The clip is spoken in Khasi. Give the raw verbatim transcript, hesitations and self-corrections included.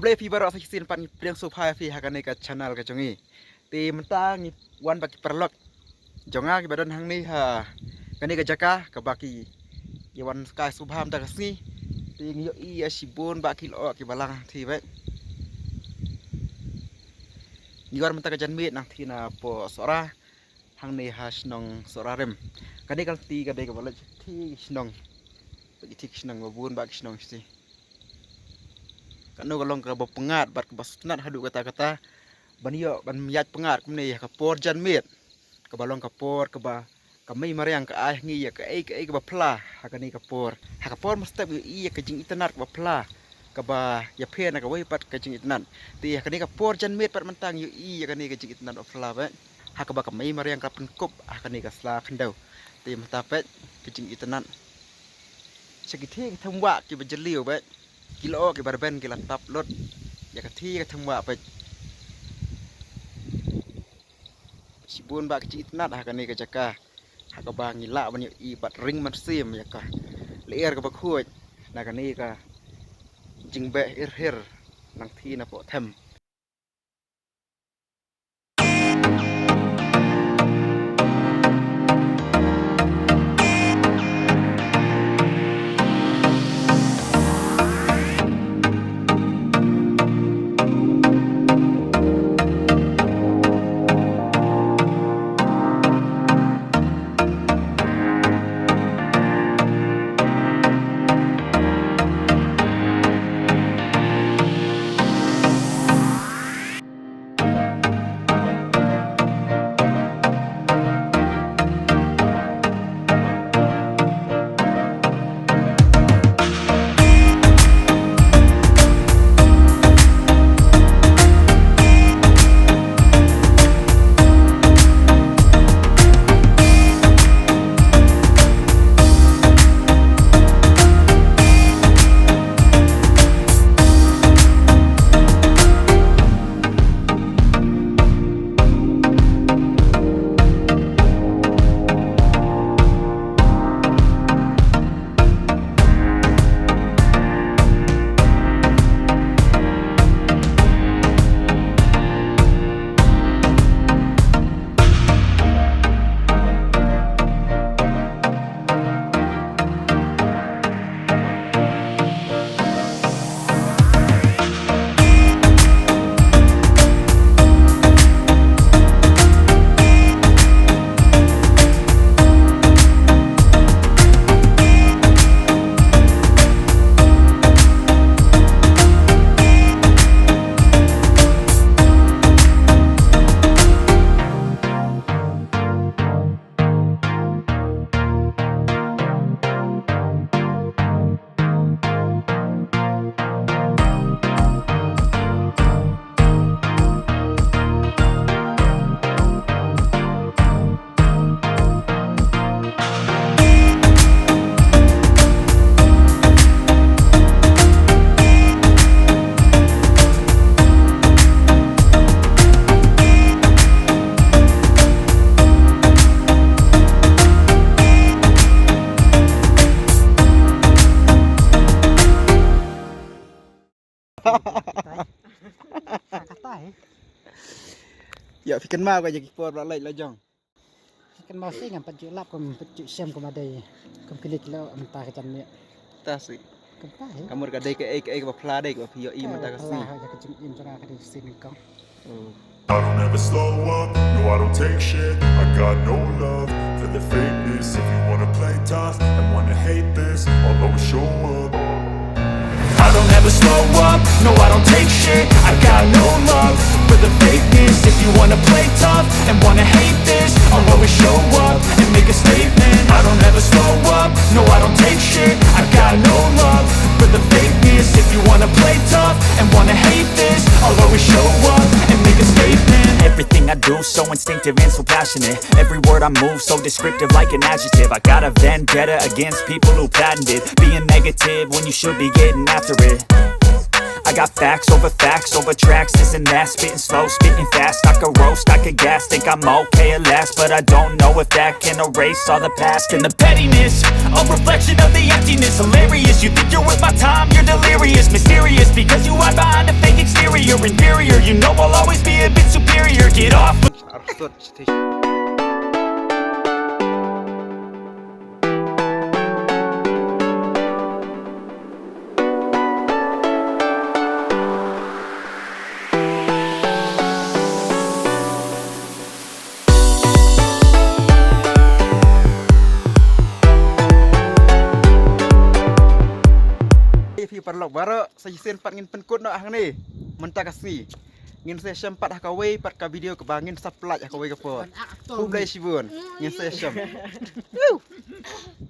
Te phi baroh sa shisien pat ngi pdiang sngewbha ïa phi ha kane ka channel ka jong ngi. Te mynta ngi wan bad ki paralok jong nga kiba don hangne ha kane ka jaka kaba ki ïa wan skai sngewbha mynta ka sngi. Te ngi ïohi ïa shibun bad ki lyoh kiba lang hangthie bad ngi wan mynta ka janmiet nangthie na poh Sohra hangne ha shnong Sohra Rim. Kane ka lynti ka dei kaba leit thie ki shnong, leit thie ki shnong ba bun bad ki shnong shisha. Kano ka long kaba pyngngad bad kaba sngewtynnat haduh katta katta ban ïoh ban ïaid pyngngad kumne ha ka por janmiet kaba long ka por kaba ka mei mariang ka ai ha ngi ïa kaei kaei kaba phylla ha kane ka por. Ha ka por mynstep ngi ïohi ïa ka jingitynnat kaba phylla kaba ïapher na kawei pat ka jingitynnat. Te ha kane ka por janmiet pat mynta ngi ïohi ïa kane ka jingitynnat ba phylla bad ha kaba ka mei mariang ka pynkup ha kane ka sla khyndew. Te mynta pat ka jingitynnat sha ki thie ki them wah kiba jylliew bad ki lyoh kiba rben ki la tap lut ïa ka thie ka them wah bad shibun bad ka jingitynnat ha kane ka jaka ha kaba ngi lah ban ïohi bad ring mynsiem ïa ka lyer kaba khuid na kane ka jingbeh ir hir nangthie na poh them. Katai. Katai. Ïa phi kynmaw ka jaka por ba leit la jong. Kan ma sing am pat ju lap kum pat ju shem kum adei kum klik lo am ta ka jan ne. Ta si. Kan ta he. Kamur ka dei ka ei ka ei ba phla dei ba phi ïohi mynta ka sngi. Ka jingim jong nga ka dei sing kong. I don't ever slow up, no, I don't take shit. I got no love for the fakeness. If you wanna play tough and wanna hate this, I'll always show up. I don't ever slow up, no, I don't take shit. I got no love for the fakeness. If you wanna play tough and wanna hate this, I'll always show up and make a statement. I don't ever slow up, no, I don't take shit. I got no love for the fakeness. If you wanna play tough and wanna hate this, I'll always show up and make a statement. Everything I do so instinctive and so passionate. Every word I move so descriptive like an adjective. I got a vendetta against people who patented being negative when you should be getting after it. I got facts over facts over tracks, this and that, spitting slow, spitting fast. I could roast, I could gas, think I'm okay at last, but I don't know if that can erase all the past and the pettiness. A reflection of the emptiness, hilarious. You think you're worth my time, you're delirious, mysterious, because you hide behind a fake exterior, inferior. You know I'll always be a bit superior. Get off. Arsut station. Phi paralok baroh, sa shisien pat ngin pynkut noh hangne mynta ka sngi. Ngin sa ïashem pat ha kawei pat ka video kaba ngin sa pynlait ha kawei ka por. Khublei shibun. Ngin sa ïashem.